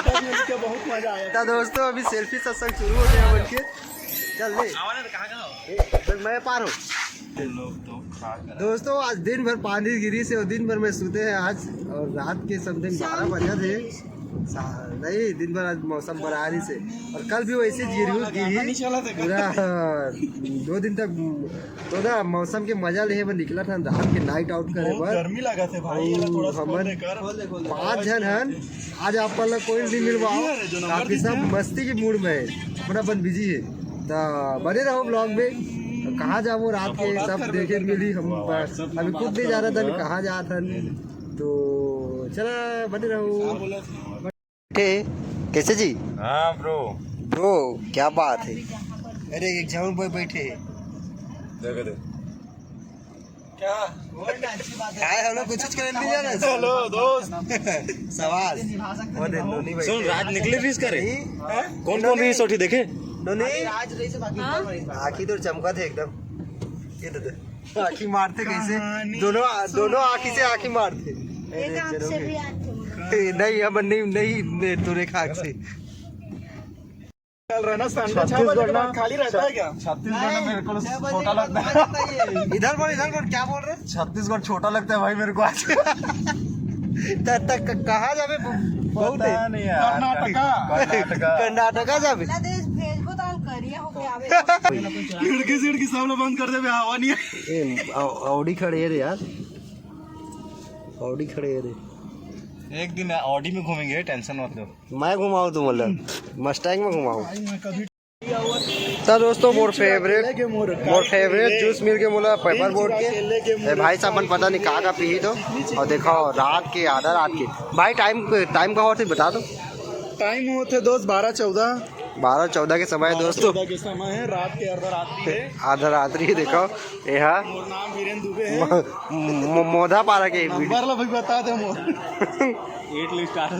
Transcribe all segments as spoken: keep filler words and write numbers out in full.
बहुत मजा आया। तो दोस्तों, अभी सेल्फी सत्संग शुरू हो गया बन के। चल ले। ए, मैं पार हूँ। दोस्तों, आज दिन भर पानी गिरी से और दिन भर में सूते हैं आज। और रात के समथिंग बारह बजे थे। सा- नहीं, दिन भर आज मौसम बड़ा रही से। और कल भी वैसे गिरी गिरी पूरा। हाँ, दो दिन तक तो ना मौसम के मजा लेहे बर निकला था रात के नाइट आउट करे बर। गर्मी लगा थे भाई, अउ थोड़ा सा हमन खोल दे, खोल दे। पाँच झन हन। आज आप मन ला कोई नहीं मिलवा, काफी सब मस्ती के मूड में है, अपन अपन बिजी है। तो बने रहो ब्लॉग में। तो कहाँ जाबो रात के, सब देखे मिली। हम अभी खुद नहीं जाना था कहाँ जात हन। तो चला, बने रहो। थे कैसे जी? हाँ ब्रो। ब्रो, क्या बात है? अरे, एक झाऊ भाई बैठे हैं। देखो, देखो। क्या? काय हम लोग कुछ कुछ करने नहीं जाना। हेलो दोस्त। सवाल। वो दे, नोनी बैठे सुन, हैं। राज निकले भी इसका रे। नहीं। कौन कौन भी सोटी देखे? नोनी। आँखी तो चमका थे एकदम। ये दे दे। आँखी मारते कैसे? दोनों, दोनों आँखी से आँखी मारते। एक आँख से भी आँख चमका। ए, नहीं, अब नहीं, नहीं, नहीं, तू रेखा आँख से। चल रहा है ना, संडे छह बजे के बाद खाली रहता है क्या? छत्तीसगढ़ में मेरे को छोटा लगता है। इधर बोल, इधर बोल, क्या बोल रहे? छत्तीसगढ़ छोटा लगता है भाई मेरे को आज। त-, त-, क-, कहाँ जाबे? ब-, बहुत पता है। नहीं यार। कर्नाटका। कर्नाटका। कर्नाटका जाबे। बांग्लादेश भेजबो तो हम करिया होके आवे। खिड़की सिड़की सब लोग बंद कर देबे, हवा नहीं है। ए, औ-, औडी खड़े है रे यार। औडी खड़े है रे। एक दिन औडी में घूमेंगे, टेंशन मत लो। मैं घुमाऊँ तुम बोला, मस्टैंग में घुमाऊँ। तो दोस्तों, मोर फेवरेट, मोर फेवरेट जूस मिल के मोला पेपर बोट के। ए भाई साहब मन पता नहीं का का पी तो। और देखो, रात के, आधा रात के भाई, टाइम, टाइम का और बता दो। टाइम होते दोस्त बारह चौदह। बारह चौदह के समय है दोस्तों। चौदह के समय है, रात के अर्धरात्रि है। अर्धरात्रि है, देखो। ये हा मोर नाम वीरेन दुबे है। मो-, मो-, मोधा पारा के नंबर ला भी बता दे मोर। एट लिस्ट आ रहा।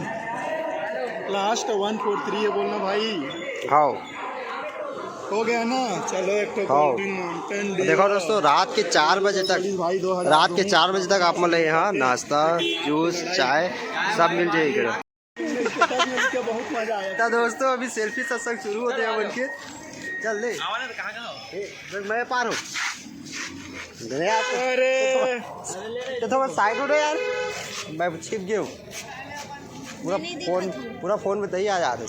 लास्ट वन फोर थ्री है बोलना भाई। हाँ। हो गया ना, चलो एक तो हाँ। Golden Mountain Dew। देखो दोस्तों, रात के चार बजे तक, भाई, दो हज़ार रात के चार बजे तक आप मन ल यहाँ नाश्ता, जूस, चाय सब मिल जाएगी। बहुत मजा आया। तो दोस्तों, अभी सेल्फी सत्संग शुरू होते हैं बन के। चल ले। ए, मैं पार हूँ। अरे। तो थोड़ा साइड हो रे यार, मैं छिप गया हूँ। पूरा फोन, पूरा फोन में तही आ जा रहे।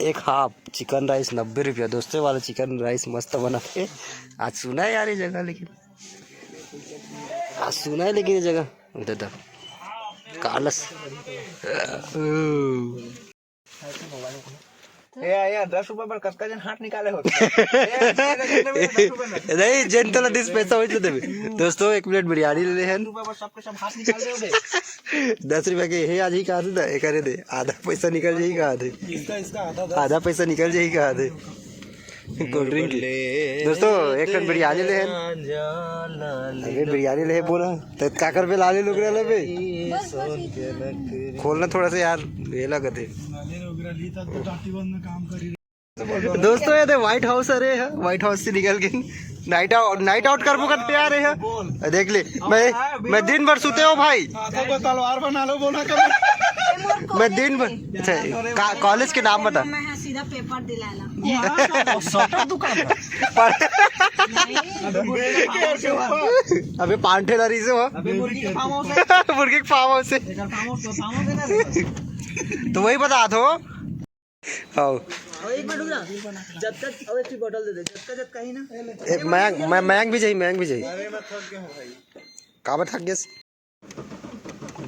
एक हाफ चिकन राइस नब्बे रुपया। दोस्तों, वाला चिकन राइस मस्त बनाथे। आज सुना है यार ये जगह, लेकिन आज सुना है, लेकिन ये जगह उधर तक कालस। ए, ए, दस रुपया पर कतका जन हाथ निकाले होते? ए, दस रुपया ना। नहीं, जेन तोला दिस पैसा होइच ल देबे। दोस्तों, एक मिनट, बिरयानी ले लेहन। दस रुपया पर सबके सब हाथ निकाल दे होबे। दस रुपया के हे आज ही कहा थे ना, एक अरे दे, आधा पैसा निकल जाही कहा थे। इसका, इसका आधा दस। आधा पैसा निकल जाही कहा थे। कोल्ड ड्रिंक की। दोस्तों, एक ठन बिरयानी ले हन। अरे, बिरयानी ले बोला, तो का करबे, लाली लुगरा लेबे? बस, बस, इतना। खोलना थोड़ा सा यार, ये लगत है। दोस्तों, ये दे व्हाइट हाउस, अरे है, व्हाइट हाउस से निकल के नाइट आउट, नाइट आउट करबो करते आ रहे हैं। देख ले, मैं, मैं दिन भर सुते हो भाई। हाथों को तलवार बना लो बोला कर। मैं दिन भर, अच्छा, का-, कॉलेज के नाम बता। मैं सीधा पेपर दिलाला। पर अबे पान ठेला रही से वो। अबे मुर्गी के फार्म हाउस है। मुर्गी के फार्म हाउस है। एकर फार्म हाउस, फार्म हाउस है ना? तो वही बता दो। हाँ। और एक मिनट रुक ना। जब तक, अब एक बॉटल दे दे। जब तक, जब कहीं ना। ए, मयंक, मैं, मयंक भी जाई, मयंक भी जाई। अरे, मैं थक गया हूँ भाई। काबर थक गया?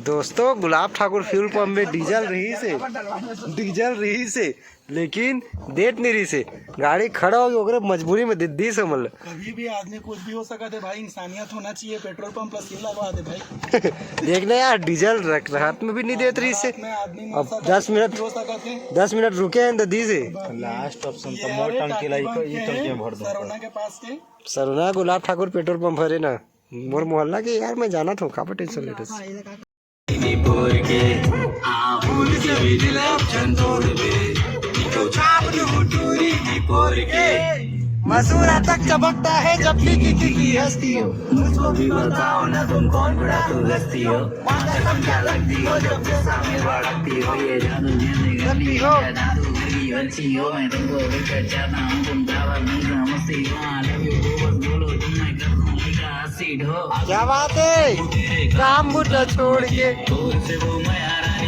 दोस्तों, गुलाब ठाकुर फ्यूल पंप में डीजल रही से, डीजल रही से, लेकिन देत नहीं रही से। गाड़ी खड़ा हो गई, ओकरे मजबूरी में दे दी से, मतलब। कभी भी आदमी कुछ भी हो सकता है भाई, इंसानियत होना चाहिए। पेट्रोल पंप पर सील लगवा दे भाई। देख ना यार, डीजल रख, रात में भी नहीं देत रही से। रात में आदमी मर अब सकता है, दस मिनट, कुछ भी हो सकता है। दस मिनट रुके हैं तो दी से। लास्ट ऑप्शन तो मोर टंकी लाई, ये टंकी में भर दूँ। सरोना के पास के। सरोना गुलाब ठाकुर पेट्रोल पंप हरे ना। मोर मोहल्ला के यार, मैं जानत हूँ, काबर टेंशन लेते। मसूरा तक चमकता है जब भी किसी की हस्ती हो। मुझको भी बताओ ना तुम कौन बड़ा तू हस्ती हो। माँ कसम क्या लगती हो जब गुस्सा में भड़कती हो। ये जादू जैसे करती हो। जादू की अच्छी हो। मैं तुमको भी कर चाहता हूँ, तुम दावा नहीं समझती हो। I love you को बस बोलो तुम, मैं कर दूँ उनका acid हो। क्या बात है, काम मुद्दा छोड़ के। दूर से वो मैं